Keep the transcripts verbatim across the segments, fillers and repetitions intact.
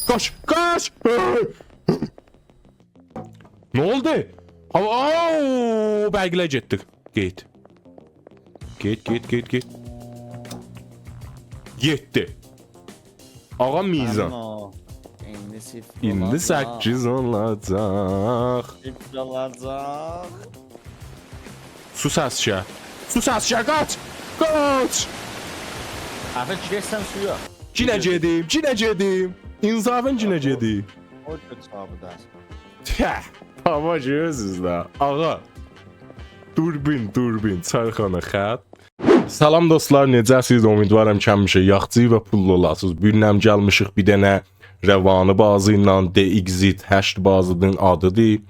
قاچ، قاچ! نه اولدو؟ هاوا، آو، برقلر گئتدی. گئت. گئت، گئت، گئت، گئت. گئتدی. آقا میزان. اما ایندی صفر ایندی اولاجاق. سککیز اولاجاق. صفر اولاجاق. سو سسکه. سو سسکه، قاچ! قاچ! آخی گئتسن سویا. گینه گئدیم، گینه گئدیم. انصافاً گینه گئدیم. او کؤتو صاحبی درس. ته، بابا، گؤرورسوز ده. آقا. دوربین، دوربین، چرخانه، خط. سلام دوستلار، نئجه‌سیز؟ امیدوارام کی همیشه یاخچی و پوللو اولاسینیز. بو گون هم گلمیشیک بیر دنه روانی بازی ایله، The Exit هشت بازی‌نین آدیدیر.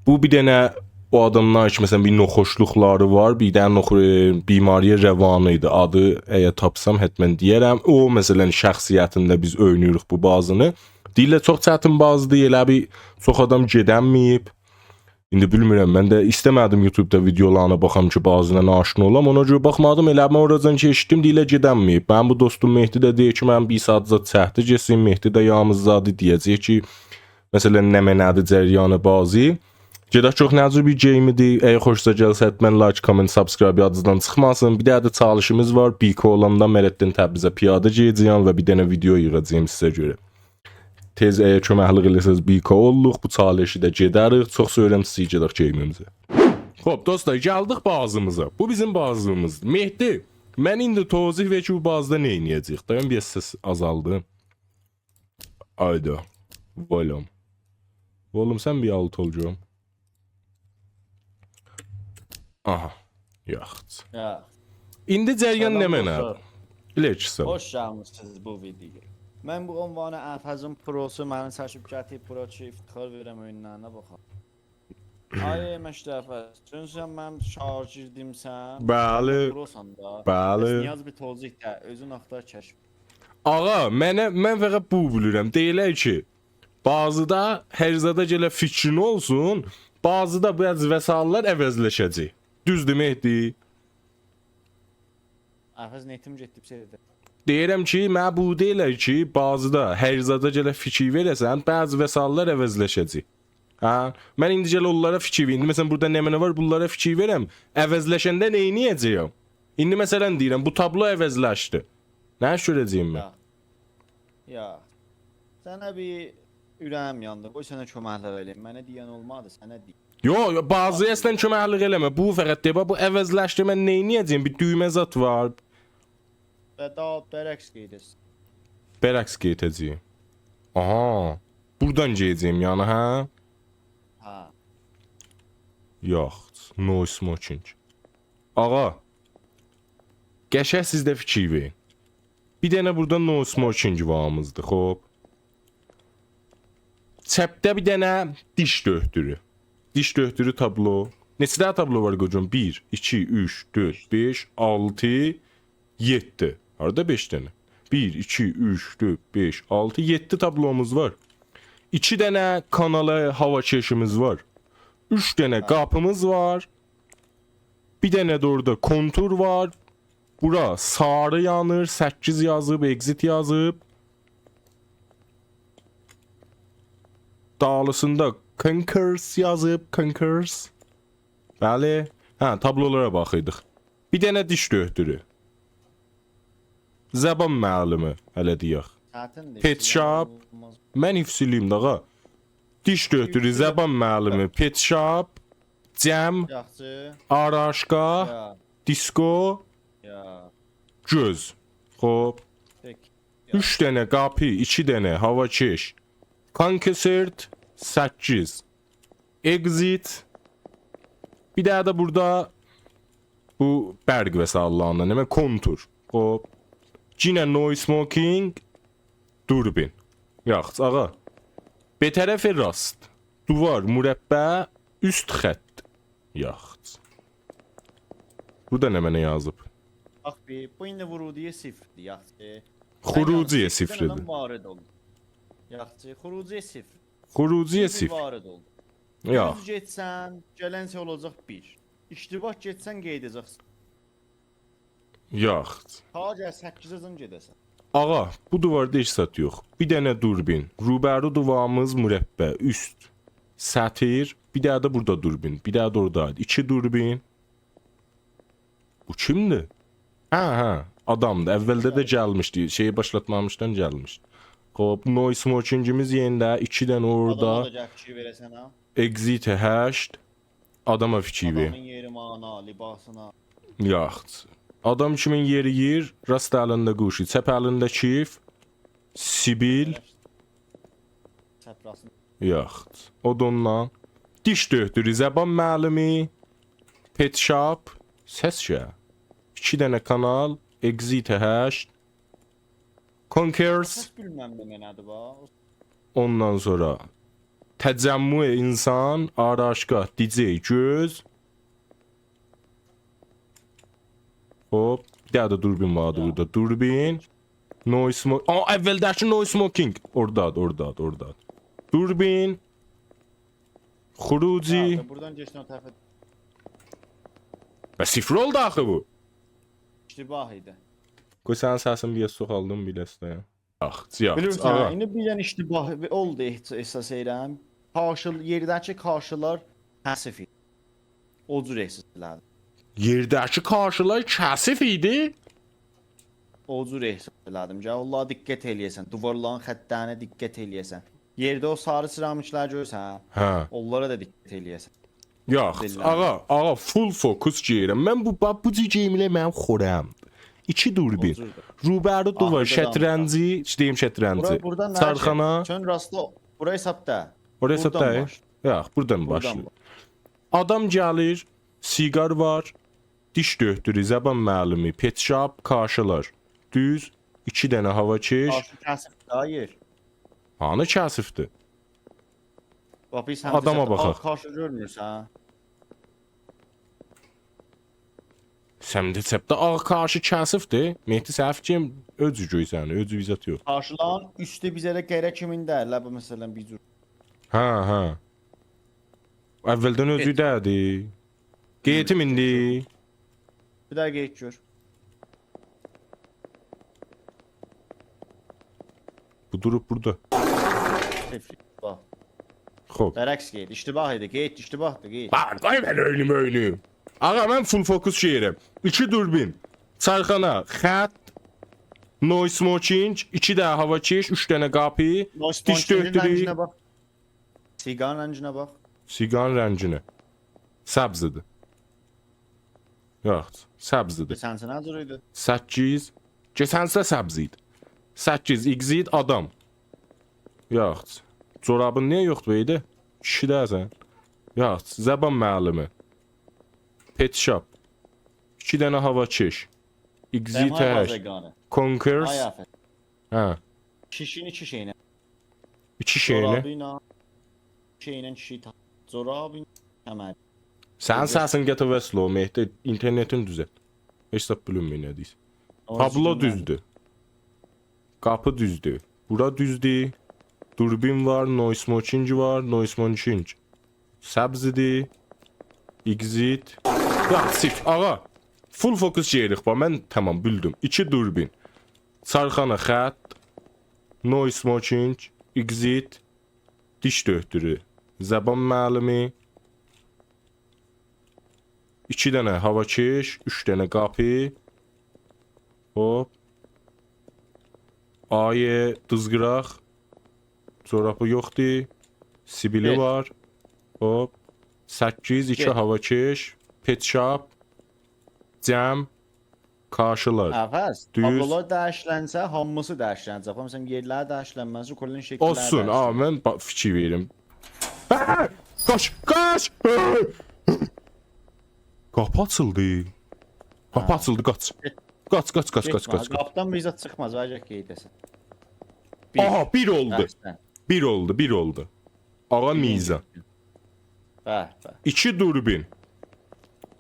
بو بیر دنه او آداملار کی، مثلاً، بیر ناخوشلوقلاری وار، بیر دنه ناخو-، ائ، بیماری روانی ایدی. آدی اگر تاپسام حتماً دئیه‌رم. او، مثلاً، شخصیتینده بیز اویناییریق بو بازینی. دئییرلر چوخ چتین بازیدیر، ائله بیل چوخ آدام گئدنمه‌ییب. ایندی بیلمیرم، من ده ایسته‌مه‌دیم یوتیوبدا ویدئولارینا باخام کی بازی‌یلا آشنا اولام. اونا گؤره باخمادیم، ائله من اوراجان کی ائشیتدیم، دئییرلر گئدنمه‌ییب. منیم بو دوستوم مهدی ده دئییر کی منیم بیر ساعاتجا چکدی گئتسین، مهدی ده یامزادی دئیه‌جک کی مثلاً نمنه‌دیر جریان بازی. گئدک گؤرک نه جور بیر گیم‌دیر. اگر خوشوزا گلسه حتماً لایک، کامنت، سابسکرایب یادینیزدان چیخماسین. بیر دنه ده چالشیمیز وار. بیکو اولاندا مرتدین تبریزه پیاده گئده‌جه‌یم و بیر دنه ویدئو ییغاجاغام سیزه گؤره. تئز اگر کؤمکلیک ائله‌سز، بیکو اوللوق، بو چالشی ده گئده‌ریک. چوخ سئویرم سیزی، گئدک گیمیمیزه. خوب، دوستلار، گلدیک بازیمیزا. بو بیزیم بازیمیزدیر. مهدی، منه ایندی توضیح وئر کی بو بازیدا نه ائله‌یه‌جه‌ییک؟ دایان، بیر سس آزالدی. آیدا. ولوم. ولوم، سن بیر آلت اول گؤروم. آها. یاخشی. یا. ایندی جریان سلام نمنه؟ دوستلار. علیکم سلام. خوش گلمیسینیز بو ویدئویا. من بو عنوانی افزین پروسو منی چکیب گتیریب بورا کی افتخار وئرم اویونلارینا باخام. آی مشرف، چونکی سن منیم شاگردیمسن، بلی. سن ده پروسان دا. بلی. پس نیاز بیر توضیح ده، اؤزون آختار کشف. آقا، منه، من فقط بو بیلیرم. دئییرلر کی بازیدا هر زادا گرک فیکرین اولسون، بازیدا بعضی وسایل‌لر عوضلشه‌جک. دوزدور، مهدی؟ افز، نتیم گئتدی بیر شئیده. دئییرم کی، منه بو دئییرلر کی بازیدا هر زادا گرک فیکیر وئره‌سن، بعضی وسایل‌لر عوضلشه‌جک. هه؟ من ایندی گرک اونلارا فیکیر وئریم. ایندی مثلا بورادا نمنه وار، بونلارا فیکیر وئرم. عوضلشنده نئینیه‌جه‌یم؟ ایندی مثلا دئییرم، بو تابلو عوضلشدی. نه ایش گؤره‌جه‌یم من؟ یا. یا. سنه بیر اوره‌ییم یاندی. قوی سنه کؤمکلیک ائله‌ییم. منه دئین اولمادی، سنه دئییم. یو، یو، بازییا اصلا کؤمکلیک ائله‌مه. بو فقط دئ، باخ، بو عوضلشدی، من نئینیه‌جه‌یم؟ بیر دویمه زاد وار. و دا برعکس گئده‌سن. برعکس گئده‌جه‌یم. آها. بورادان گئده‌جه‌یم یعنی، هه؟ هه. یوخ، no smoking. آقا، قشنگ سیز ده فیکیر وئرین. بیر دنه بورادا no smoking واریمیزدیر، خوب. چپده بیر دنه دیش دؤکتورو. دیش دؤکتورو تابلو. نئچه دنه تابلو وار قوجام؟ بیر، ایکی، اوچ، دؤرد، بئش، آلتی، یئددی. هاردا بئش دنه؟ بیر، ایکی، اوچ، دؤرد، بئش، آلتی، یئددی تابلوموز وار. ایکی دنه کانالی هاواکشیمیز وار. اوچ دنه قاپیمیز وار. بیر دنه ده اورادا کنتور وار. بورا ساری یانیر، سککیز یازیب، exit یازیب. دالیسیندا concourse یازیب، concourse. بلی. هه، تابلولارا باخیردیق. بیر دنه دیش دؤکتورو. زبان معلمی، هله دئیک. چتیندیر، pet shop. اولماز. من حفظ ائله‌ییم ده، آقا. دیش دؤکتورو، زبان معلمی، pet shop، جم، یاخشی. آرایشگاه، یا. دیسکو، یا. گؤز. خوب. پکی. اوچ دنه قاپی، ایکی دنه هاواکش. Concert، سککیز. Exit. بیر دنه ده بورادا بو برق وسایل‌لریندن، دئمک، کنتور. خوب. یئنه no smoking، دوربین. یاخشی، آقا. به طرف راست. دووار، مربع، اوست خط. یاخشی. بورادا نمنه یازیب؟ باخ بیر، بو ایندی ورودیه صفردیر، یاخشی. خروجیه صفردیر. سن یازیب، بیر دنه آدام وارد اولدو. یاخشی، خروجیه صفر. خروجیه صفر. بیر وارد اولدو. یوخ. دوز گئتسن، گلن شئی اولاجاق بیر. اشتباه گئتسن، قئییده‌جکسن. یوخ. تا گل سککیزه‌جن گئده‌سن. آغا، بو دیواردا هئچ زاد یوخ. بیر دنه دوربین. روبرو دیواریمیز مربع، اوست. سطیر. بیر دنه ده بورادا دوربین. بیر دنه ده اورادا. ایکی دوربین. بو کیمدیر؟ هه، هه، آدامدیر. اولده ده گلمیشدی. شئیی باشلاتمامیشدان گلمیشدی. خوب، نو اسموکینگیمیز یئنیده. ایکی دنه اورادا. آداما دا گل فیکیر وئره‌سن ها. اگزیت هشت. آداما فیکیر وئر. آدامین یئری مانا، لباسینا. یاخشی. آدام کیمین یئریییر، راست الینده گوشی، چپ الینده کیف، سیبیل. چپ راستین. یاخشی. او دا اوندان. دیش دؤکتورو، زبان معلمی، پت شاپ، سس شئی. ایکی دنه کانال، اگزیت هشت، کونکرس. سس بیلمم من نه‌دیر با. اوندان سونرا تجمع انسان، آرایشگاه، دی‌جی، گؤز. خوب، بیر دنه ده دوربین واردی بورادا. دوربین. نو اسمو-، آ، اولده‌کی نو اسموکینگ. اوردادیر، اوردادیر، اوردادیر. دوربین. خروجی. هه، بورادان کئچدین او طرفه. به صفر اولدو آخی بو. اشتباه ایدی. قوی سنین سسین بیر آز چوخالدیم بیر دسته. یاخشی، یاخشی، بیلیرسن، آغا. ایندی بیر دنه اشتباه اولدو احس-، احساس ائدیرم. کاشی-، یئرده‌کی کاشیلار کثیف ایدی. او جور احساس ائله‌دیم. یئرده‌کی کاشیلار کثیف ایدی؟ او جور احساس ائله‌دیم کی، اونلارا دقت ائله‌یه‌سن، دیوارلارین خطلرینه دقت ائله‌یه‌سن. یئرده او ساری سرامیکلری گؤرورسن، هه؟ هه. اونلارا دا دقت ائله‌یه‌سن. یوخ، بیلمم. آغا، آغا، فول فوکوس گئدیرم. من بو، باخ، بو جور گیملر منیم خورمدیر. ایکی دوربین. او جوردور. روبرو دیوار، آخیردا دا شطرنجی، دئییم شطرنجی. بورا، بورادا نه چارخانا. شئی؟ چؤن راستا، بورا حساب دا. اورا حساب بورادان دئییل. باشلا. یوخ، بورادان بورادان باشلا. باش. آدام گلیر، سیگار وار، دیش دؤکتورو، زبان معلمی، پت شاپ، کاشیلار. دوز، ایکی دنه هاواکش. کاشی کثیف دا یئر. هانی کثیفدیر؟ باخ، بیز همیشه آداما چپده باخاق. آغ کاشی گؤرمورسن؟ سمت چپده آغ کاشی کثیفدیر. مهدی، سهو کیم؟ اؤزو گؤی سنی، اؤزو بیزه یوخ. کاشیلارین اوستو بیزه ده قره کیمین دئییل، بو مثلا بیر جور. هه، هه. اولدن اؤزو گئت. دئییردی. گئتیم ایندی. بیر دقیقه گئت گؤر. بو دوروب بورادا. صفر. باخ. خوب. برعکس گئت. اشتباه ایدی. گئت، اشتباهدیر، گئت. باخ، قوی من اؤینوم، اؤینوم. آغا، من فول فوکوس شئییرم. ایکی دوربین، چارخانا، خط، نو اسموکینگ، ایکی دنه هاواکش، اوچ دنه قاپی، نو دیش اسموکینگین دؤکتورو. رنگینه باخ. سیگارین رنگینه باخ. سیگارین رنگینه. سبزدیر. یوخ، سبزدیر. کئچنسی نه جور ایدی؟ سککیز. کئچنسی ده سبز ایدی. سککیز، اگزیت، آدام. یوخ. جورابین نییه یوخدور، بئیده؟ کیشی دئییلسن. یوخ، زبان معلمی. پت شاپ. ایکی دنه هاواکش. اگزیت هشت. آی آفرین. کونکرس. آی آفرین. هه. کیشینی ایکی شئیله. ایکی شئیله. جورابی ایله، شئیله کیشی تا-، جورابی ایله کمر. سنین سسین قطعا وصل او، مهدی، اینترنتین دوزلت. هئچ زاد بیلینمیر نه دئییرسن. تابلو دوزدور. قاپی دوزدور. بورا دوزدور. دوربین وار، نو اسموکینگ وار، نو اسموکینگ. سبزدیر. اگزیت. یوخ، سیک، آغا. فول فوکوس گئدیریک، باخ، من تمام بیلدیم. ایکی دوربین. چارخانا، خط، نو اسموکینگ، اگزیت، دیش دؤکتورو، زبان معلمی، ایکی دنه هاواکش، اوچ دنه قاپی. هوپ. آی، دیزقیراق. جورابی یوخدور. سیبیلی وار. هوپ. سککیز، ایکی هاواکش، پت شاپ، جم، کاشیلار. دوز. تابلولار دییشیلنسه، هامیسی دییشیلنه‌جک. مثلا، یئرلری دییشیلنمز، کلاً شکیللری دییشیلنمز. اولسون، آ، من با-، فیکیر وئریرم. آ! قاچ، قاچ! قاپی آچیلدی. قاپی آچیلدی، قاچ. گئت. قاچ، قاچ، قاچ، قاچ، گئتمه، قاچ، قاچ. قاپیدان بیر زاد چیخماز، آنجاق گئده‌سن. بیر. آها، بیر اولدو. احسن. بیر اولدو، بیر اولدو. آغا میزان. به، به. ایکی دوربین.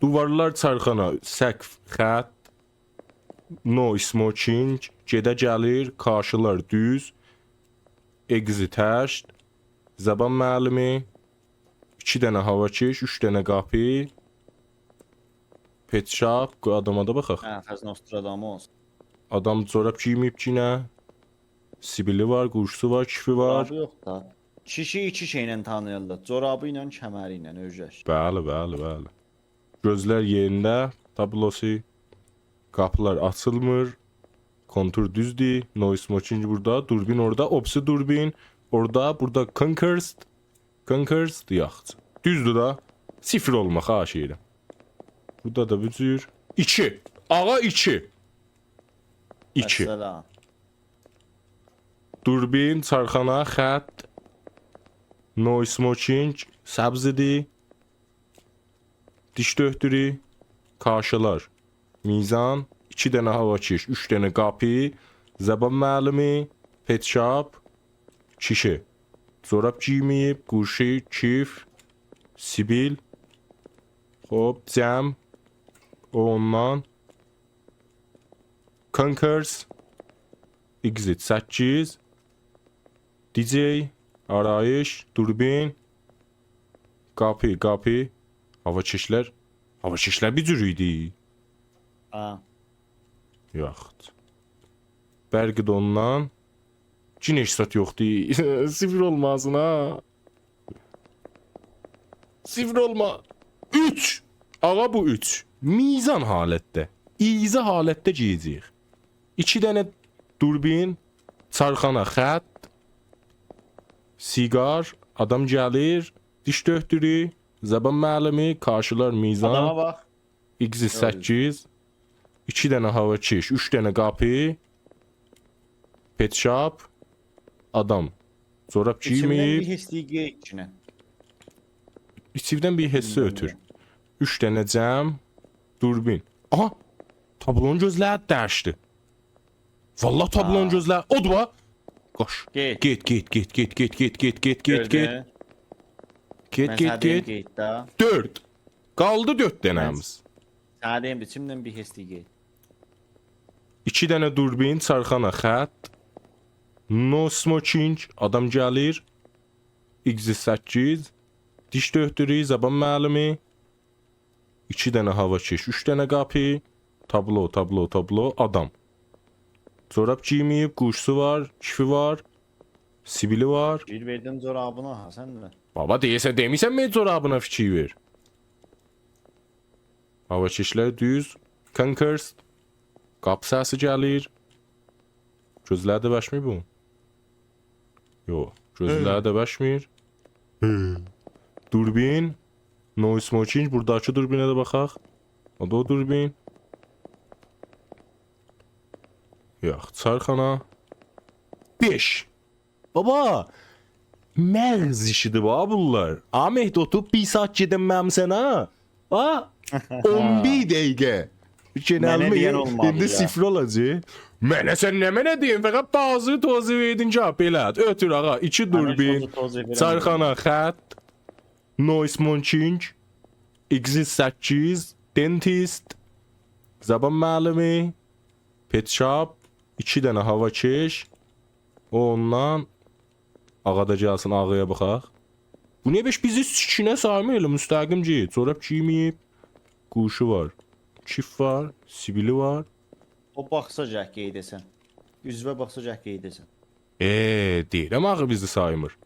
دیوارلار چارخانا، سقف، خط، نو اسموکینگ، گئده گلیر، کاشیلار دوز، اگزیت هشت، زبان معلمی، ایکی دنه هاواکش، اوچ دنه قاپی، پت شاپ، قوی آداما دا باخاق. هه، فضل نوستراداموس. آدام جوراب گئیمه‌ییب کی نه. سیبیلی وار، گوشی‌سی وار، کیفی وار. جورابی یوخ دا. کیشی ایکی شئیله تانینیرلار. جورابی ایله، کمری ایله، اؤرگک. بلی، بلی، بلی. گؤزلر یئرینده، تابلوسو. قاپیلار آچیلمیر. کونتور دوزدور. No smoking بورادا، دوربین اورادا، اوپسی دوربین. اورادا، بورادا Conquest. Conquest، یاخشی. دوزدور دا. صفر اولما، خواهش ائدیرم. بورادا دا بو جور. ایکی. آغا، ایکی. ایکی. السلام. دوربین، چارخانا، خط. No smoking، سبزدیر. دیش دؤکتورو، کاشیلار، میزان، ایکی دنه هاواکش، اوچ دنه قاپی، زبان معلمی، pet shop، کیشی. جوراب گئیمه‌ییب، گوشی، کیف، سیبیل. خوب، جم. او اوندان. Conquest. Exit سککیز. دی‌جی، آرایش، دوربین، قاپی، قاپی، هاواکشلر. هاواکشلر بیر جور ایدی. ها. یاخود. برقی ده اوندان. گینه هئچ زاد یوخدور. صفر اولماسین ها. صفر اولما. اوچ. آغا، بو اوچ. میزان حالتده. ایزی حالتده گئیه‌جه‌ییک. ایکی دنه دوربین، چارخانا، خط، سیگار، آدام گلیر، دیش دؤکتورو، زبان معلمی، کاشیلار، میزان، آداما باخ. Exit سککیز، ایکی دنه هاواکش، اوچ دنه قاپی، pet shop، آدام. جوراب گئیمه‌ییب. ایچیمدن بیر حس دئییر کی نه. ایچیمدن بیر حس اؤتور. اوچ دنه جم، دوربین. آها! تابلونون گؤزلری دییشدی. والله تابلونون گؤزلری. اودور ها. قوش. گئت. گئت، گئت، گئت. گؤردون؟ گئت، گئت، گئت. قئیت دا. دؤرد. قالدی دؤرد دنه‌میز. سنه دئییم، ایچیمدن بیر حس دئییر. ایکی دنه دوربین، چارخانا، خط. No smoking، آدام گلیر. Exit سککیز. دیش دؤکتورو، زبان معلمی. ایکی دنه هاواکش، اوچ دنه قاپی. تابلو، تابلو، تابلو، آدام. جوراب گئیمه‌ییب، گوشی‌سی وار، کیفی وار، سیبیلی وار. گیر وئردین جورابینا ها، سن ده. بابا، دئییرسن، دئمیرسن، من جورابینا فیکیر وئر. هاواکشلر دوز. Conquest. قاپی سسی گلیر. گؤزلری ده بشمیر بو. یوخ، گؤزلری ده بشمیر. دوربین. No smoking. بوراداکی دوربینه ده باخاق. او دا او دوربین. یوخ، چارخانا. بئش. بابا، مغز ایشیدیر بابا بونلار. آ، مهدی، اوتوروب بیر ساعت گئدنمه‌میسن ها. ها؟ اون بیر دقیقه. گئنلمی، منه دئین اولمادی ایندی یا. صفر اولاجاق. منه سن نمنه دئییم؟ فقط بازی توضیح وئردین کی، بئله. اؤتور آغا، ایکی دوربین، توضیح، توضیح وئرن چارخانا، خط، No smoking، Exit سککیز، dentist، زبان معلمی، pet shop، ایکی دنه هاواکش، او اوندان آغا دا گلسین، آغایا باخاق. بو نییه بئش بیزی سیکینه سایمیر ائله مستقیم گئت. جوراب گئیمه‌ییب، گوشی وار، کیف وار، سیبیلی وار. او باخسا گرک قئییده‌سن. عضوه باخسا گرک قئییده‌سن. ائه، دئییرم آخی بیزی سایمیر.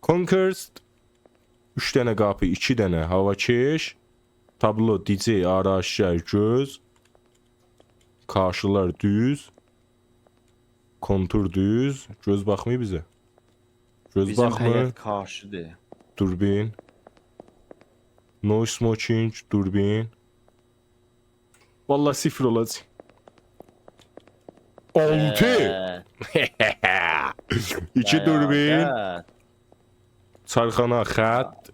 Conquest، اوچ دنه قاپی، ایکی دنه هاواکش، تابلو، دی‌جی، آرایشگر، گؤز، کاشیلار دوز، کونتور دوز، گؤز باخمیر بیزه. گؤز بیزیم باخمیر. حیط کاشیدیر. دوربین. No smoking، دوربین. والله صفر اولاجاق. آلتی. اه، ایکی دوربین. لیاقت. چارخانا، خط.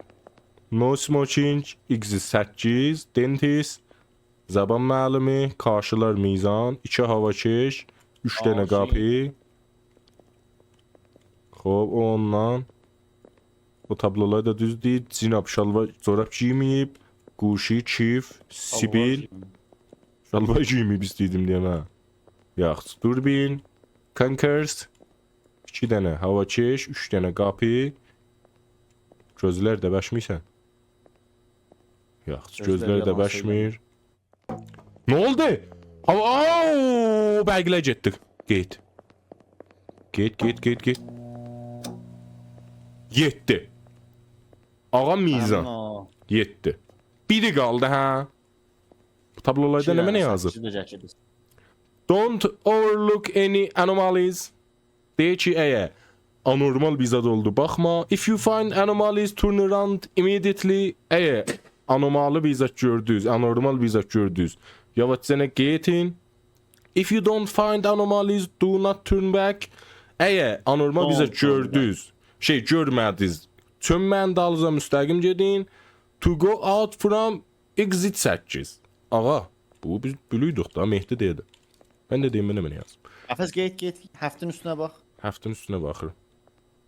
No smoking، Exit سککیز، dentist، زبان معلمی، کاشیلار، میزان، ایکی هاواکش، اوچ دنه آشی. قاپی. خوب، او اوندان. او تابلولار دا دوز دئییر. جناب، شالوار، جوراب گئیمه‌ییب، گوشی، کیف، سیبیل. شالوار گئیمه‌ییب ایسته‌ییردیم دئیم ها. یاخشی، دوربین، Conquest، ایکی دنه هاواکش، اوچ دنه قاپی. گؤزلر ده بشمیرسن. یاخشی، گؤزلر ده بشمیر. نه اولدو؟ آو، آو، برقلر گئتدی. گئت. گئت، گئت، گئت، گئت. یئتدی. آغا میزان. اما یئتدی. بیری قالدی، هه؟ بو تابلولاردا ایکی نمنه دنه یازیب؟ سککیز ده چکیبیز. Don't overlook any anomalies. دئییر کی، اگر آنورمال بیر زاد اولدو، باخما. If you find anomalies, turn around immediately. اگر آنورمال بیر زاد گؤردونوز، آنورمال بیر زاد گؤردونوز، یاواشجانا گئدین. If you don't find anomalies, do not turn back. اگر آنورمال بیر زاد Don't turn back. گؤردونوز، شئی گؤرمه‌دینیز، چؤنمه‌یین دالینیزا، مستقیم گئدین. To go out from exit سککیز. آغا، بو بیز بیلیردیک دا، مهدی دئدی. من ده دئییم، من ده بونو یازیم. قفس، گئت، گئت، هفتین اوستونه باخ. هفتین اوستونه باخیرام.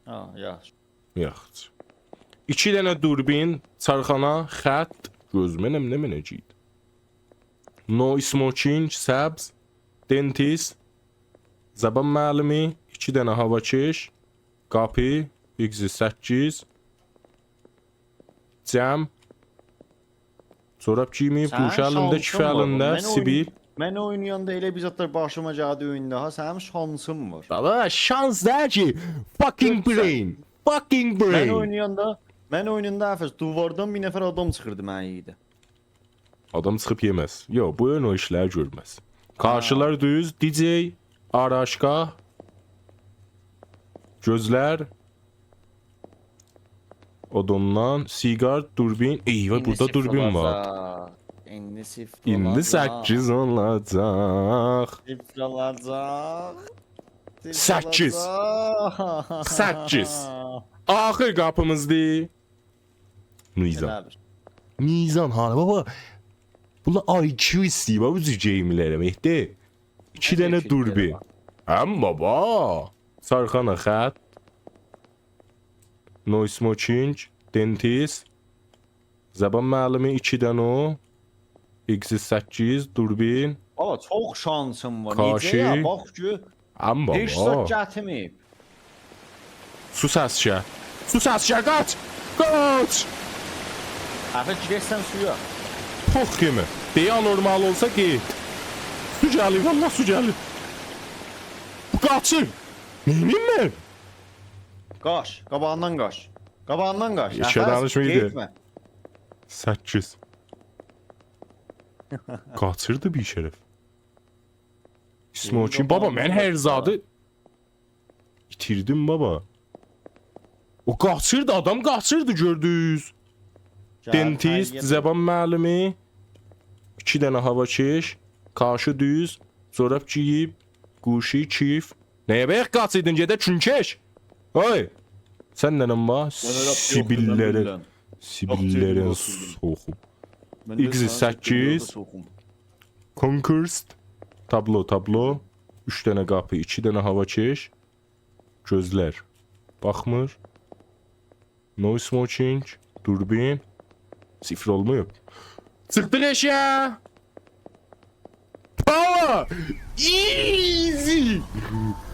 ها، یاخشی. یاخشی. ایکی دنه دوربین، چارخانا، خط، گؤزومه نمنه منه‌جییدی. No smoking، سبز، dentist، زبان معلمی، ایکی دنه هاواکش، قاپی، exit سککیز، جم، جوراب گئیمه‌ییب، سنین گوشی الینده، شانسین کیف وار. الینده، من اوین-، سیبیل. من اوینایاندا ائله بیر زادلار باشیما گلدی اویوندا ها، سنین شانسین وار. بابا، شانس دئییل کی، fucking brain. Fucking brain. من اوینایاندا، من اوینایاندا، افس، دیواردان بیر نفر آدام چیخیردی منی یئییردی. آدام چیخیب یئمز. یوخ، بو اویون او ایشلری گؤرمز. کاشیلار دوز، دی‌جی، آرایشگاه، گؤزلر، اودوندان، سیگار، دوربین. ای، وای، بورادا دوربین وار. ایندی صفر اولاجاق. ایندی صفر اولاجاق. ایندی سککیز اولاجاق. صفر اولاجاق. صفر اولاجاق. سککیز. سککیز. آخیر قاپیمیزدیر. میزان. ائله بیر. میزان، هانی، بابا. بونلار آی کیو ایسته‌ییر، بابا، بو جور گیملره، مهدی. ایکی دنه دوربین. هم بابا. چارخانا، خط. No smoking، dentist. زبان معلمی، ایکی دنه او. Exit سککیز، دوربین. بابا، چوخ شانسین وار. کاشی. نئجه یا؟ باخ کی، هم بابا. هئچ زاد گتیرمه‌ییب. سو سسکه. سو سسکه، قاچ! قاچ! آخی گیره‌سن سویا. پوخ کیمی. دئیه آنورمال اولسا گئت. سو گلیر، والله سو گلیر. بو قاچیر. نئینیم من؟ قاچ، قاباغیندان قاچ. قاباغیندان قاچ. یئکه دانیشمایدی. گئتمه. سککیز. قاچیردی بی‌شرف. Smoking. بابا، من هر زادی ایتیردیم، بابا. او قاچیردی، آدام قاچیردی، گؤردونوز. گل، dentist، زبان معلمی، ایکی دنه هاواکش، کاشی دوز، جوراب گئییب، گوشی، کیف. نه‌یه بایاق قاچیردین، گئده کونکش. اوی! سن ننه‌ن وار؟ سیبیللرین، سیبیللرین سوخوب. Exit سککیز. Conquest. تابلو، تابلو. اوچ دنه قاپی، ایکی دنه هاواکش. گؤزلر. باخمیر. No smoking. دوربین. صفر اولماییب. چیخدیق ائشیگه. Power! Easy!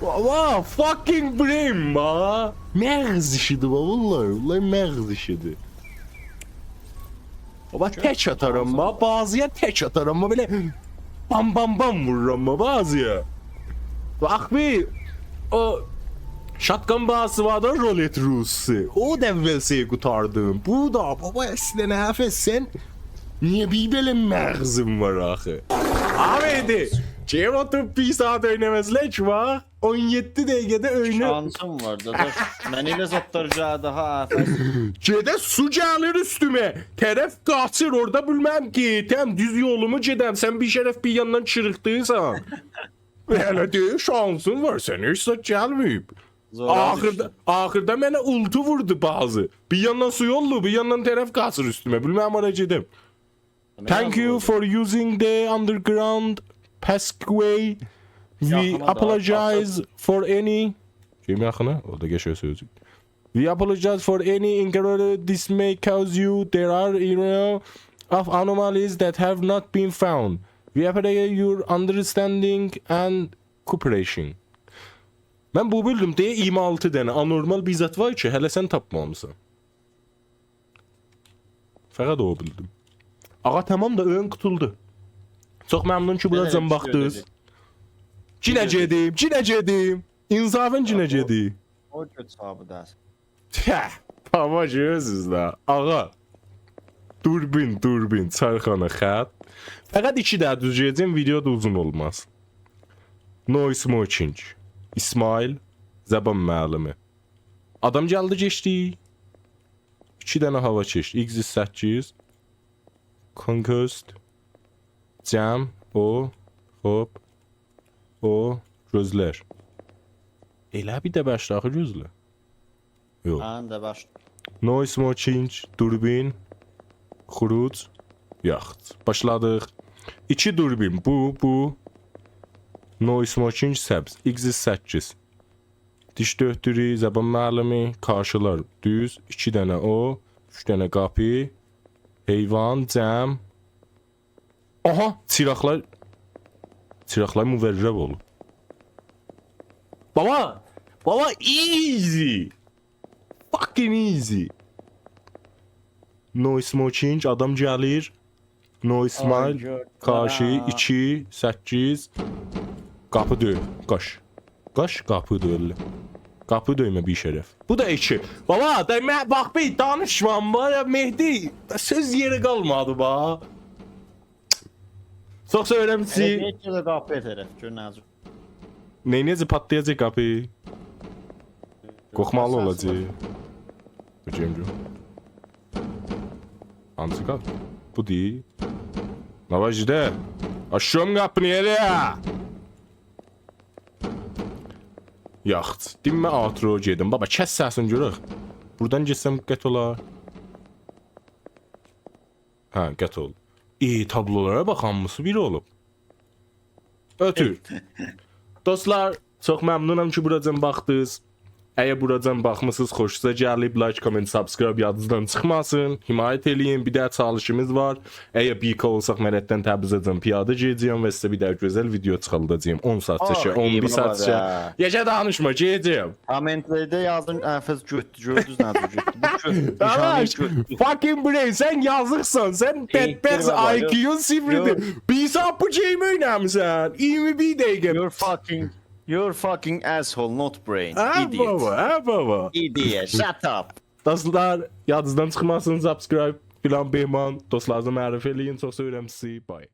بابا، fucking brain، بابا. مغز ایشیدیر، بابا، والله، والله مغز ایشیدیر. بابا، تک آتارام، بابا، بازی‌یا تک آتارام، بابا، بئله بام، بام، بام وورورام، بابا، بازی‌یا. باخ بیر، او شاتگان بازی‌سی وار دا، رولت روسو. او دا اول سری قوتاردیم. بو دا، بابا، اصلاً، حفیظ، سن نییه بیر بئله مغزین وار آخی؟ آبیدی، گئدیب اوتوروب بیر ساعت اویناماسان کی، باخ، اون یئددی دقیقه‌ده اویونو. شانسیم وار، داداش. منه ائله زادلار گلدی ها، حفیظ. گئده سو گلیر اوستومه. طرف قاچیر، اورادا بیلمم گئدم، دوز یولومو گئدم. سن بی‌شرف بیر یاندان چیریقدیرسان. ائله دئییر، شانسین وار، سنه هئچ زاد گلمه‌ییب. زورا آخیردا، دوشدو. آخیردا منه اولتی ووردو بازی. بیر یاندان سو یولدو، بیر یاندان طرف قاچیر اوستومه. بیلمم هارا گئدم. Thank you for using the underground passageway. We apologize for any... گئدیم یاخینا، او دا قشنگ سؤزدور. We apologize for any inconvenience this may cause you. There are area of anomalies that have not been found. We appreciate your understanding and cooperation. من بو بیلدیم، دئیه اییرمی آلتی دنه آنورمال بیر زاد وار کی، هله سن تاپمامیسان. فقط او بیلدیم. آغا، تامام دا، اویون قوتولدو. چوخ ممنون کی بوراجان باخدینیز. گینه گئدیم، گینه گئدیم. انصافاً گینه گئدیم. او گؤت صاحابی دئییل. ته، بابا، گؤزوز ده. آغا. دوربین، دوربین، چرخانه، خط. فقط ایکی دنه دوزلده‌جم، ویدئو دا اوزون اولماز. No smoking. اسماعیل، زبان معلمی. آدام گلدی، کئچدی. ایکی دنه هاوا کئچدی. ایگزیت سککیز. Conquest. جم، او، خوب. او، گؤزلر. ائله بیر ده باشلا آخی گؤزله. یوخ. هه، ده باشلا. No smoking، دوربین، خروج، یاخت. باشلادیق. ایکی دوربین، بو، بو. No smoking، سبز. ایگزیت سککیز. دیش دؤکتورو، زبان معلمی، قارشیلار، دوز، ایکی دنه او، اوچ دنه قاپی، حیوان، جم. آها، چیراقلار، چیراقلار مورب اولوب. بابا، بابا، easy. Fucking easy. No smoking، آدام گلیر. No smile، آی، گؤردوم. قارشی، ها. ایکی، سککیز. قاپی دؤی، قاچ. قاچ، قاپی دؤیولدو. قاپی دؤیمه بی‌شرف. بو دا ایکی. بابا، دا من، باخ، بیر دانیشمام، بابا، مهدی. سؤز یئری قالمادی، با. چوخ سئویرم سیزی. هله گئت، گئت قاپییا طرف، گؤر نه جور. نئینیه‌جک، پاتلایاجاق قاپی؟ قورخمالی اولاجاق. بو گیم گؤر. هانسی قاپی؟ بو دئییل. نه وار، جیده؟ آچیرام قاپینی، یئری یا! یاخچی، دئمه آوترو گئدیم. بابا، کس سسینی گؤرک. بوردان گئتسم قطع اولار. هه، قطع اولدو. ای، تابلولارا باخ، هامیسی بیر اولوب. اؤتور. دوستلار، چوخ ممنونام کی بوراجان باخدینیز. اگر بوراجان باخمیسینیز، خوشونوزا گلیب، لایک، کامنت، سابسکرایب یادینیزدان چیخماسین. حمایت ائله‌یین، بیر دنه چالشیمیز وار. اگر بی کی اولساق، مرنددن تبریزه‌جن پیاده گئده‌جم و سیزه بیر دنه گؤزل ویدئو چیخارداجاغام. اون ساعت چکر، آی، اون بیر ساعت بابا چکر. یا گل دانیشما، گئده‌جم. کامنتلرده یازین، افز گؤتدو، گؤردونوز نه جور گؤتدو. بو گؤتدو، بابا، نشانه‌ی گؤتدو. Fucking brain، سن یازیقسان، سن ای، بدبخت، بابا، یوخ. آی کیوون صفردیر. یوخ. بیر ساعت بو گیم اوینامیسان، اییرمی بیر دقیقه. You're fucking, you're fucking asshole, not brain. هه، idiot. بابا، هه، بابا. Idiot, shut up. دوستلار، یادینیزدان چیخماسین، سابسکرایب فلان بهمان، دوستلارینیزا معرفی ائله‌یین، چوخ سئویرم سیزی، بای.